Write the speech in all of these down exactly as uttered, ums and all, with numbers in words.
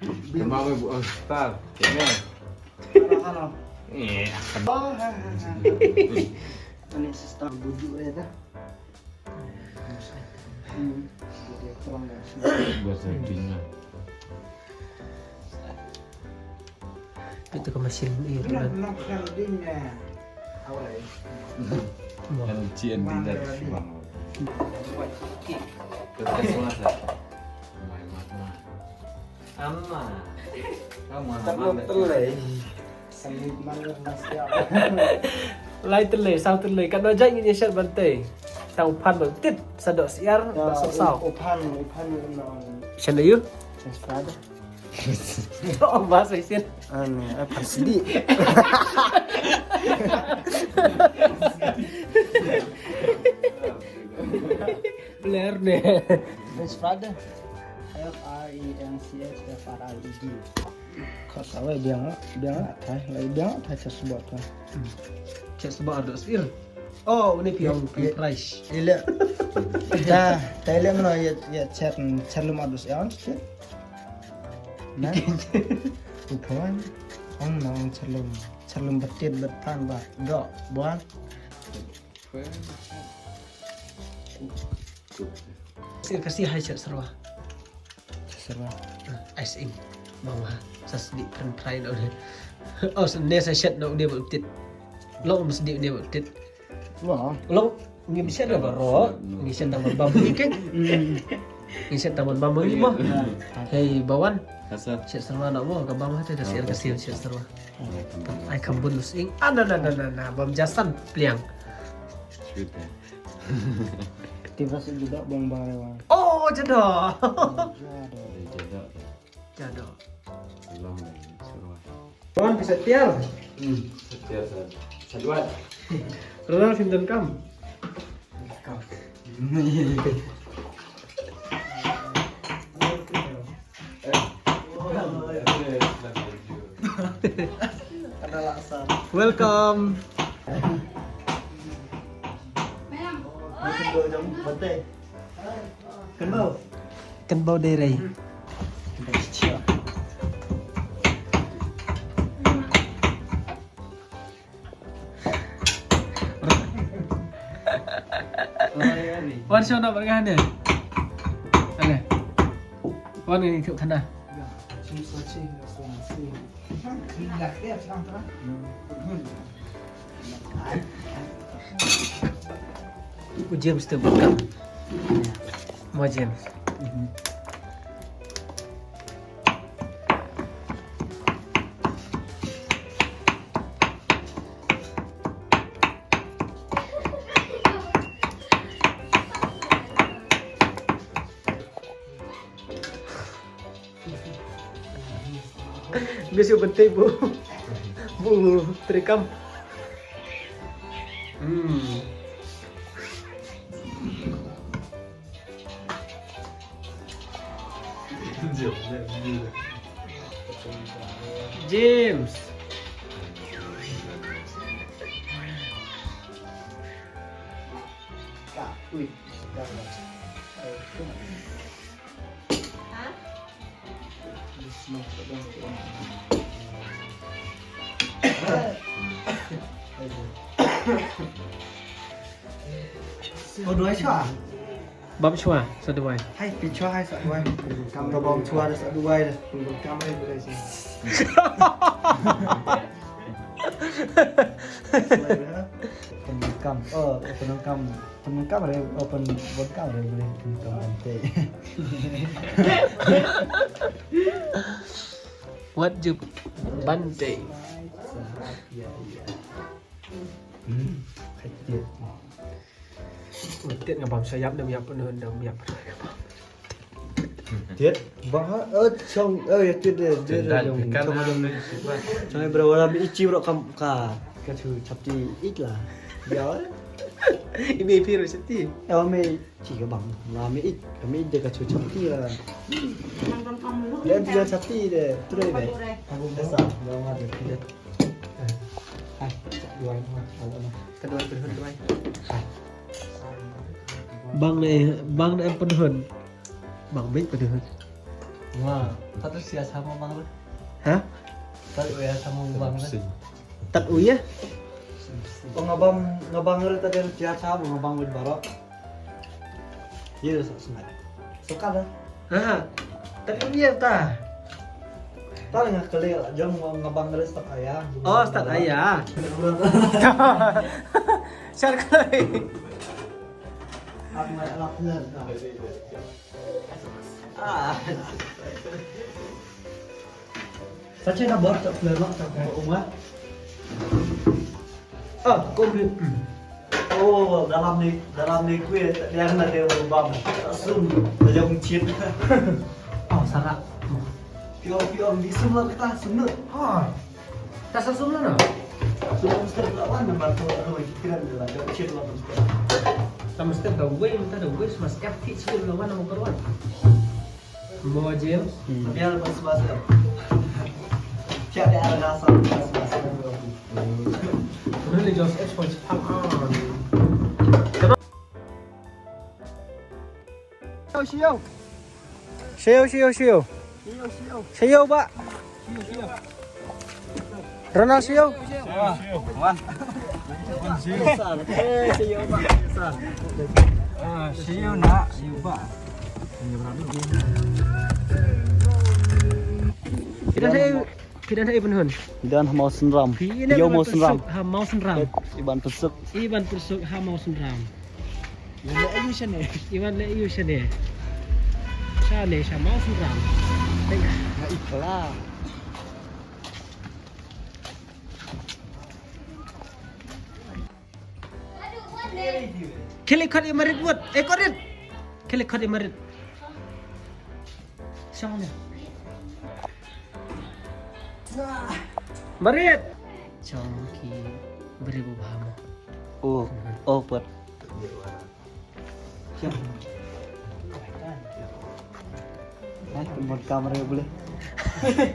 Kemau bu star. Kemau. Halo, halo. Eh. Oh, ha, ha, ha. Ini star bujuk ya dah. Hmm. Dia terang dah. Bahasa Cina. Itu ke mesin air. Nah, nah, nah, dia. Awal ya. Wah. Kan C N D dah. Wah. Wah. Kertas masa. Mai mat mah. Ama. Kamu tak anak mau terlai. Sangit mana nasi apa? Lai tylli, saw tylli. Katno jait ngin ïa shet ban tei. Tang u phan ba tit, sa doh syiar, ba saw saw. U phan, u phan u nong. Shen da yu? Shen spada. Oh, bahasa isin. Ane, apa sedih? Bler ne. Shen spada. F R E N C H F R I E D. Ka sawa biang, biang thai, lai biang thai sesbot thai. Chet sbot ado sir. Oh, uni piang pi price. Ile. Ta, ta ile mano ya, ya chet, chet lum ado sir. Na. Upon. Ong na ong chet lum, chet lum betit bet pan ba. Do, buan. Sir kasi hai chet serwa. Serwa. Ai sing. Bang wa. Sa sdi pren prai no ne. Oh, ne sa shet no ne betit. Long um sdi ne betit. Wah. Long ngi shet no baro. Ngi shet taman bam ngi ke. Ngi shet taman bam ngi mo. Hei bawan. Shet serwa no mo ka bam ha te ka sir kasi shet serwa. Ai kam bun sing. Ana na na na na bam jasan pliang. Tiba sih juga bang bang lewat. Oh, jado. Jado. Jado. Long lagi suruh. Kawan bisa tiar. Hmm, tiar sa. Saduat. Renal sinten kam. Kam. Welcome. Kan bau. Kan bau dei rei. Wan show na berkah ni. Ane. Wan ni khup khana. U James tu bukan. Mo James. Ngi shu ban tei bu, bu treikam. Hmm. James. Oh, duwai shuwa. Bam shuwa, sa duwai. Hai, phi shuwa hai sa duwai. Kam ka bam shuwa da sa duwai da. Kam hai duwai sa. Kam. Oh, kam. Pyndonkam re, oh, pyndonkam re, boleh pyndonkam Bante. Wat ju Bante. Hmm, khatit. Khatit nga bam shayap, dam yap pynhun, dam yap pynhun. Tiet, bang ha, eh, chong, eh, ya tiet de, de, de, chong, chong, chong, chong, bro, wala mi ichi bro kam ka, ka chu chapti ik la. Ya. Imi phi ro chapti. Ya, mi chi ka bang, la mi ik, ka mi ik de ka chu chapti la. Ya, dia chapti de, tu de. Aku biasa, bang ha de, de. Hai, dua, dua, dua. Kedua, kedua, dua. Hai. Bang ne, bang ne em pynhun. Bang bit pynhun. Nga, tad u sia sa mo bang re. Ha? Tad u ïa sa mo bang re. Tad u ïa? O nga bang, nga bang re tad u sia sa mo nga bang re baroh. Ye sa smai. Suka dah. Ha. Tad u ïa ta. Tad nga kali jom nga bang re stad aya. Oh, stad aya. Share kali. Ak mai lap ner. Ah. Sa che na bor chok le nok chok ka uma. Ah, kom bi. Oh, dalam ni, dalam ni kue, dia na dia bam. Sum, dia jong chit. Oh, sarak. Pio, pio, di sum la kita, sum. Ah. Ta sa sum la na. Sum mesti lawan nama tu, anu, kiran dia lah, dia chip lawan mesti. Ta mesti da wei, ta da wei, mas F T chip lawan nama karuan. Mo James. Hmm. Biar mas mas. Siap dia ada asal mas mas. Really just F one Japan. Shayo, shayo. Shayo, shayo, shayo. Shayo, shayo. Shayo, bah. Shayo, shayo. Ronald, shayo. Shayo, shayo. Wan. Shayo. Eh, shayo, bah. Ah, shayo, nak. Shayo, bah. Kita saya Phi don ha i ban hun. Phi don ha Mawsynram. Phi don ha Mawsynram. Ha Mawsynram. Iban pyrsuk. Iban pyrsuk ha Mawsynram. Iban leh ayu shane. Iban leh ayu shane. Shane sha Mawsynram. Tengah. Ha i pla. Khie leit khot ïa Marit wut. Eh, Korit. Khie leit khot ïa Marit. Shong ne. Marit. Shong ki bri bu bha mo. Oh, oh, pat. Shong. Ai, pynmut kamera boleh.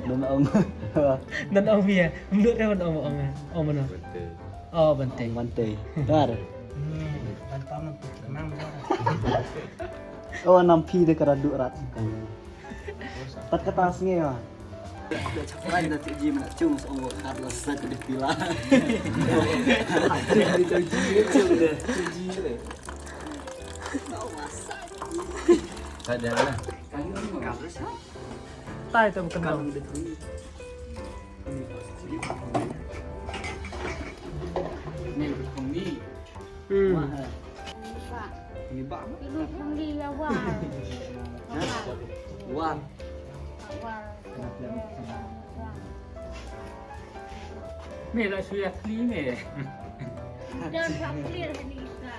Don ong. Don ong phi ïa. Mlut ïa don ong, ong. Ong mano? Bantei. Oh, Bantei. Ong Bantei. Dar. Hmm, Bantei tu kenang. Oh, nam phi de kara duk rat. Pat kata sngi ya. Rai da tu ji mana cung sa ong kat la sa ke dipila. Cung de. Tadi mana? Tai tam kenal. Ni kong ni. Hmm. Ni ba. Ni kong ni ya wa. Wa. Wa. Ni la suya kli ni. Dan sa clear ni sa.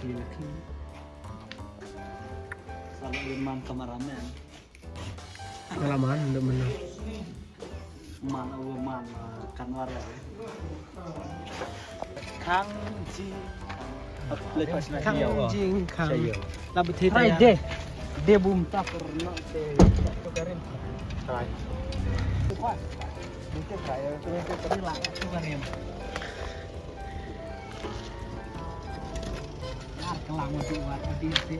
Ni la kli. Salah man kameramen. Salah man, nda menang. Man, oh, man, ah, kan war ya. Kang Jing. Kang Jing, Kang. Lah betul ya. De. De bum tak pernah de. Try. Bukan. Bukan try. Terus tadi lah. Bukan ya. Yar, kelang masuk war, di, di.